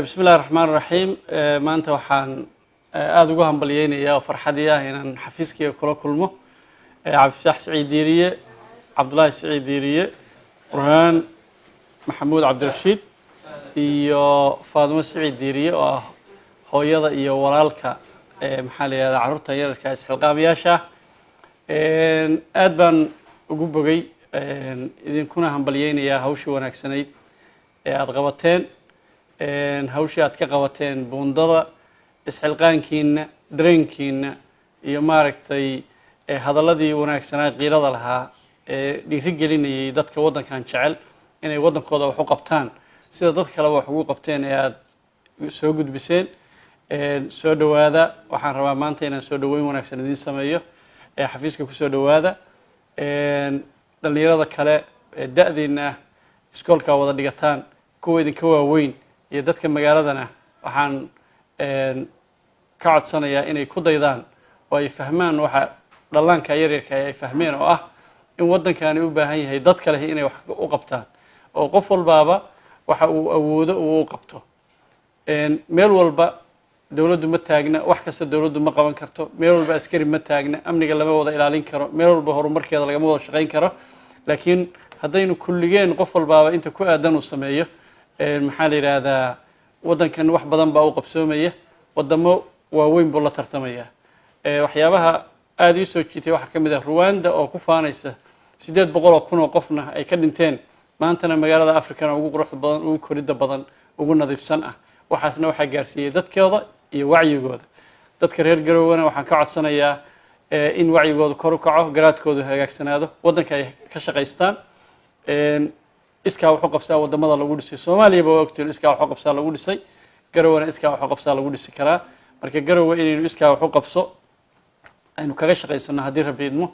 Bismi illahi raxmaan raxiim. Maanta waxaan aada ugu hambalyeynayaa oo farxadii ah inaan xafiiskayga kula kulmo Cabdifataax Siciid Diiriye, Cabdullaahi Siciid Diiriye, Burhaan Maxamuud Cabdirashiid iyo Faadimo Siciid Diiriye oo ah hooyada iyo walaalka, maxaa la yihahdaa, carruurta yararka isxilqaamayaasha. Aad baan ugu bogay, idinkuna hambalyeynayaa hawshii wanaagsanayd ee aada qabateen, hawshii aad ka qabateen buundada, isxilqaankiina, dareenkiina iyo, maaragtay, hadalladii wanaagsanaa, qiirada lahaa ee dhiiri gelinayay dadka waddankan jecel inay waddankooda wax u qabtaan sida dad kaleba wax ugu qabteen ee aada soo gudbiseen. Soo dhowaada. Waxaan rabaa maanta inaan soo dhoweyn wanaagsan idiin sameeyo. Xafiiska kusoo dhowaada. Dhalinyarada kale ee da-diina ah, iskoolkaa wada dhigataan, kuwa idinka waaweyn iyo dadka magaaladana waxaan ka codsanayaa inay ku daydaan oo ay fahmaan waxa dhallaanka yaryarka ay fahmeen, oo ah in waddankani u baahan yahay dad kale inay wax u qabtaan, oo qof walbaaba waxa uu awoodo uu u qabto. Meel walba dowladdu ma taagna, wax kasta dowladdu ma qaban karto, meel walba askari ma taagna, amniga lama wada ilaalin karo, meel walba horumarkeeda lagama wada shaqayn karo. Laakiin haddaynu kulligeen qof walbaaba inta ku aadan uu sameeyo, maxaa la yidhaahdaa, waddankan wax badan baa u qabsoomaya, waddamo waaweyn buu la tartamaya. Waxyaabaha aada ii soo jiitay waxaa ka mid ah Ruwanda oo ku faanaysa 800,000 oo qofna ay ka dhinteen, maantana magaalada Africana ugu quruxda badan, ugu koridda badan, ugu nadiifsan ah. Waxaasna waxaa gaarsiiyey dadkooda iyo wacyigooda. Dadka reer Garowana waxaan ka codsanayaa in wacyigooda kor u kaco, garaadkoodu hagaagsanaado, waddanka ay ka shaqaystaan. Iskaa waxu qabsaa waddamada lagu dhisay. Soomaaliyaba waa ogtiin iskaa waxu qabsaa lagu dhisay. Garowana iskaa waxu qabsaa lagu dhisi karaa. Marka Garowe inaynu iskaa waxu qabso aynu kaga shaqaysano haddii Rabbi idmo,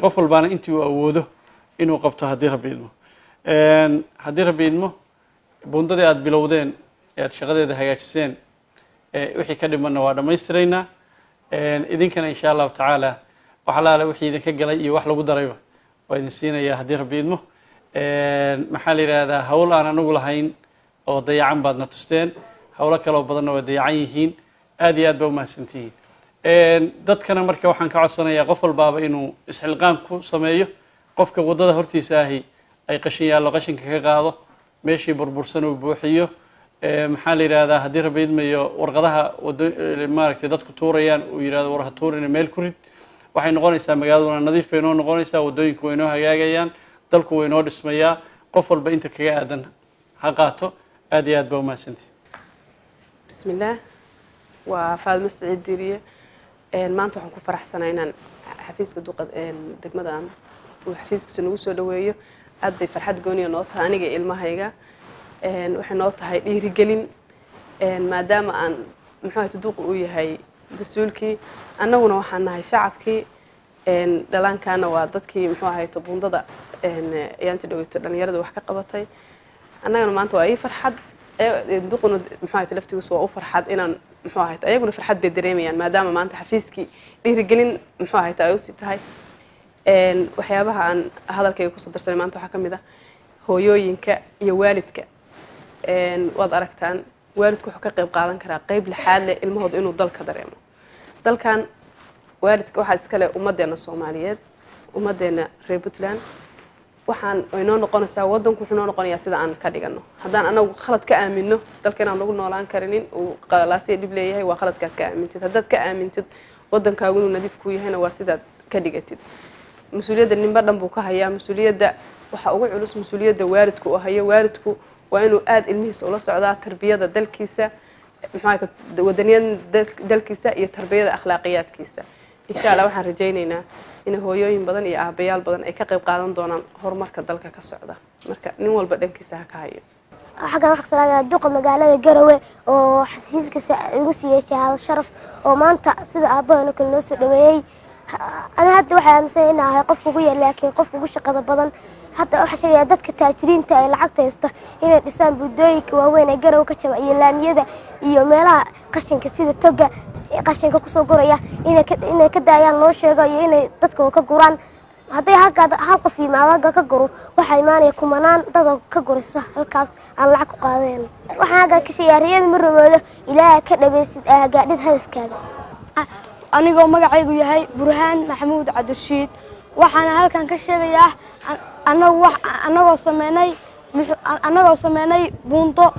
qof walbaana intii uu awoodo inuu qabto haddii Rabbi idmo. Haddii Rabbi idmo, buundadii aada bilowdeen ee aad shaqadeeda hagaajiseen, wixii ka dhimanna waa dhammaystiraynaa. Idinkana insha Allahu tacaala wax allaale wixii idinka galay iyo wax lagu darayba waa idin siinayaa haddii Rabbi idmo. Maxaa la yidhaahdaa, hawl aan anagu lahayn oo dayacan baad na tusteen, howlo kaloo badanna waa dayacan yihiin. Aad iyo aad baa umahadsantihiin. Dadkana marka waxaan ka codsanayaa qof walbaaba inuu isxilqaan ku sameeyo. Qofka waddada hortiisa ahi ay qashin yaallo, qashinka ka qaado, meeshii burbursan uu buuxiyo. Maxaa la yidhahdaa, haddii Rabbi idmayo, warqadaha wado, maaragtay, dadku tuurayaan uu yidhahdo war ha tuurina, meel ku rid. Waxay noqonaysaa magaaladuna nadiif bay noo noqonaysaa, waddooyinku way noo hagaagayaan, dalku way noo dhismayaa. Qof walba inta kaga aadan ha qaato. Aad iyo aad baa umahadsantihi. Bismillaah. Waa Faadimo Siciid Diiriye. Maanta waxaan ku faraxsanaa inaan xafiiska duqa degmada uu xafiiskiisa nagu soo dhaweeyo. Aad bay farxad gooniya noo tahay aniga iyo ilmahayga. Waxay noo tahay dhiirigelin, maadaama aan, muxuu ahayte, duqa uu yahay mas-uulkii, annaguna waxaan nahay shacabkii. Dhalaankaana waa dadkii, muxuu ahayte, buundada ayaanti dhaweyto dhalinyarada wax ka qabatay. Annagana maanta waa ii farxad, duquna, muxuu ahayte, laftigiisu waa u farxad inaan, muxuu ahayte, ayaguna farxad bay dareemayaan maadaama maanta xafiiskii dhiirigelin, muxuu ahayte, ay usii tahay. Waxyaabaha aan hadalkayga kusoo darsanay maanta waxaa ka mid ah hooyooyinka iyo waalidka. Waad aragtaan, waalidku wuxuu ka qayb qaadan karaa qayb lixaad leh ilmahooda inuu dalka dareemo. Dalkan waalidka waxaa iskale ummaddeena Soomaaliyeed, ummaddeena reer Puntland. Waxaan inoo noqonaysaa, waddanku wuxuu noo noqonayaa sida aan ka dhigano. Haddaan anagu khalad ka aamino dalka inaan lagu noolaan karinin, uu qalalaasiya dhib leeyahay, waa khaladkaad ka aamintid. Haddaad ka aamintid waddankaagu inuu nadiif ku yahayna, waa sidaad ka dhigatid. Mas-uuliyadda ninba dhan buu ka hayaa. Mas-uuliyadda waxaa ugu culus mas-uuliyadda waalidku uu hayo. Waalidku waa inuu aada ilmihiisa ula socdaa tarbiyada dalkiisa, muxuu wadaniyada dalkiisa iyo tarbiyada akhlaaqiyaadkiisa. Insha Allah waxaan rajaynaynaa in hooyooyin badan iyo aabayaal badan ay ka qayb qaadan doonaan horumarka dalka ka socda. Marka nin walba dhankiisa ha ka hayo. Xaggan waxaa ka salaamaya duqa magaalada Garowe oo xafiiskiisa igu siiyey shahaado sharaf, oo maanta sida aabbahan oo kale noo soo dhaweeyey. Ana hadda waxaa aaminsan in ahay qofka ugu yar laakiin qofka ugu shaqada badan. Hadda waxaa sheegaya dadka taajiriinta ee lacagta haysta inay dhisaan buundooyinka waaweyn ee Garowe ka jaba iyo laamiyada iyo meelaha qashinka sida toga qashinka kusoo guraya inay ka daayaan loo sheego iyo inay dadka ka guraan. Hadday halkaa hal qof yimaado, halkaa ka guro, waxaa imaanaya kumanaan dada ka gurisa halkaas aan lacag ku qaadeen. Waxaan halkaa ka sheegaa: riyada ma rumoodo ilaaha ka dhabaysid gaadhid hadafkaaga. Anigoo magacaygu yahay Burhaan Maxamuud Cabdirashiid, waxaana halkan ka sheegayaa anagu annagoo sameynay buunto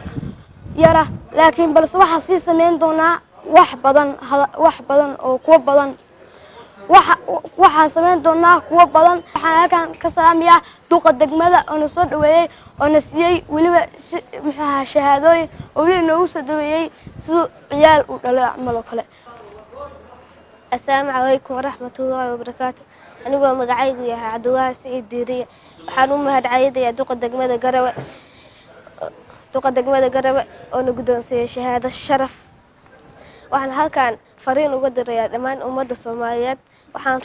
yara, laakiin balse waxaa sii sameyn doonaa wax badan, wax badan oo kuwo badan. Waxaan sameyn doonaa kuwo badan. Waxaan halkan ka salaamayaa duqa degmada oo na soo dhaweeyey oo na siiyey weliba, muxuu ahaa, shahaadooyin, oo weliba noogu soo dhaweeyey siduu ciyaal uu dhalo camal oo kale. Asalaamu calaykum waraxmatullaahi wabarakaatu. Anigoo magacaygu yahay Cabdulaahi Siciid Diiriye, waxaan u mahadcelinayaa duqa degmada Garawe, duqa degmada Garawe oo na guddoonsiiyey shahaado sharaf. Waxaan halkan fariin uga dirayaa dhammaan ummadda Soomaaliyeed. Waxaan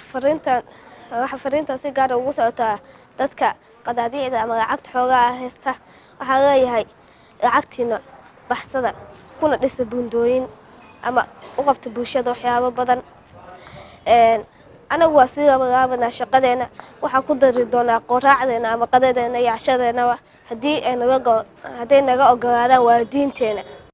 fariintan si gaara ugu socotaa dadka qadaadiicda ama lacagta xoogaa ah haysta. Waxaan leeyahay: lacagtiina baxsada, kuna dhisa buundooyin ama u qabta bulshada waxyaabo badan. Anagu waa sii labalaabanaa shaqadeena. Waxaan ku dari doonaa qoraacdeena ama qadadeena iyo cashadeenaba, haddii ay naga hadday naga ogolaadaan waalidiinteena.